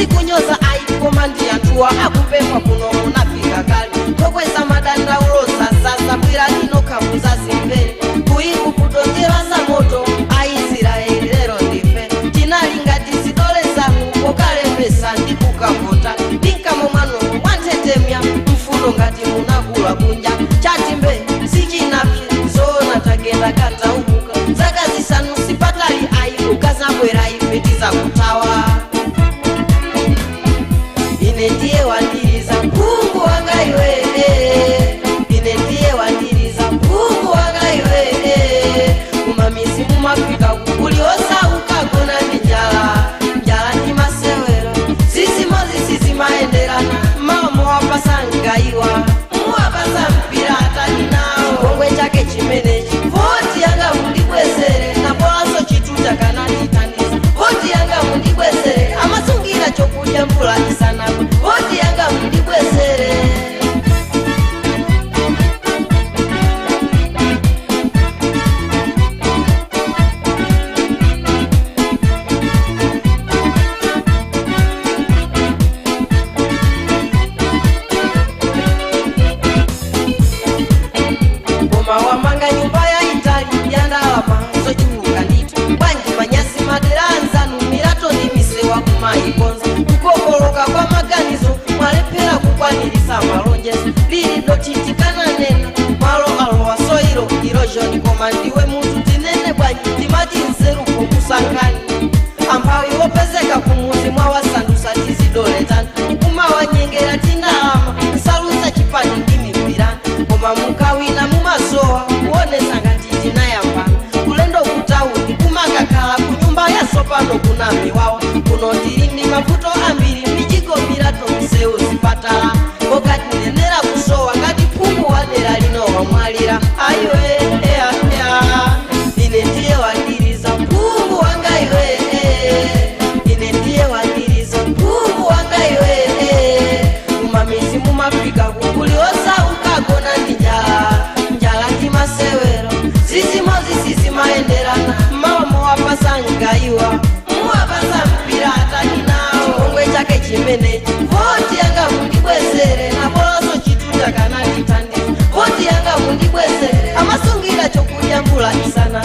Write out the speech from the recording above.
Sikunyoza ayi, koma ndi anthuwa akupempha kuno munafika kale. Tokweza madandaulo sasasa bwira tinokha muzazimvere. Kuikuputonjera za moto Aisraeli lero ndife. Tinali ngati zidole zanu pokalembesa ndi kukavota. Ndinkamo mwanu mwanthetemya mfuno ngati munakula kunja. Chatimbe sichinapye zoona tagenda kataubuka. Zaka 5 sipatali ayi, ukazabwera ife tizakutawa. Ine ndiye wandiriza mphungu wanga iwe, ine ndiye wandiriza mphungu wanga iwe. Kumamizi mumafika kukuli osauka gona ndi njala, njala ndi masewero zizimozi sizimaenderana. Mama wapasa ngaiwa muwapasa mpira atani nawo chipongwe chake chimenechi. Voti yanga mundibwezere napolanso chituta kana ndithandiza. Voti yanga mundibwezere amasungira chokudya mvula isanagwe. Voti yanga mundibwezere. Koma wamanga nyumba ya itali ya ndalama zochuluka ndithu. Bwanji manyasi madera anzanu milato ndi misewa kumayikonza. Kukokoloka kwa maganizo mwalephera kukwanirisa malonjezo. Lili dotitikana nena malo alowa soil erosion. Koma ndiwe munthu tinene bwanji timati nzeruko kusankhani. Amphawi wopezeka kumuzi mwawasandusa tizidoletani. Kumawanyengera tindalama nsaluza chipani ndi mipirani. Koma mukawina mumasowa kuonesa ngati tinayambana. Kulendo kutawuni kumakakhala kunyumba yasopano kuna miwawa. Kuno tili ndi mavuto ambiri, mijigo, milato, misewu, zipatala. Pokatinenera kusowa ngati phungu wa dera lino wamwalira. Ayiwe ea ea, ine ndiye wandiriza mphungu wanga iwe, ine ndiye wandiriza mphungu wanga iwe. Kumamizi mumafika kukuli osauka gona ndi njala, njala ndi masewero zizimozi sizimaenderana. Mama wapasa ngaiwa muwapasa mpira atani nawo chipongwe chake chimenechi. Voti yanga mundibwezere napolanso chituta kana ndithandiza. Voti yanga mundibwezere amasungira chokudya mvula isana.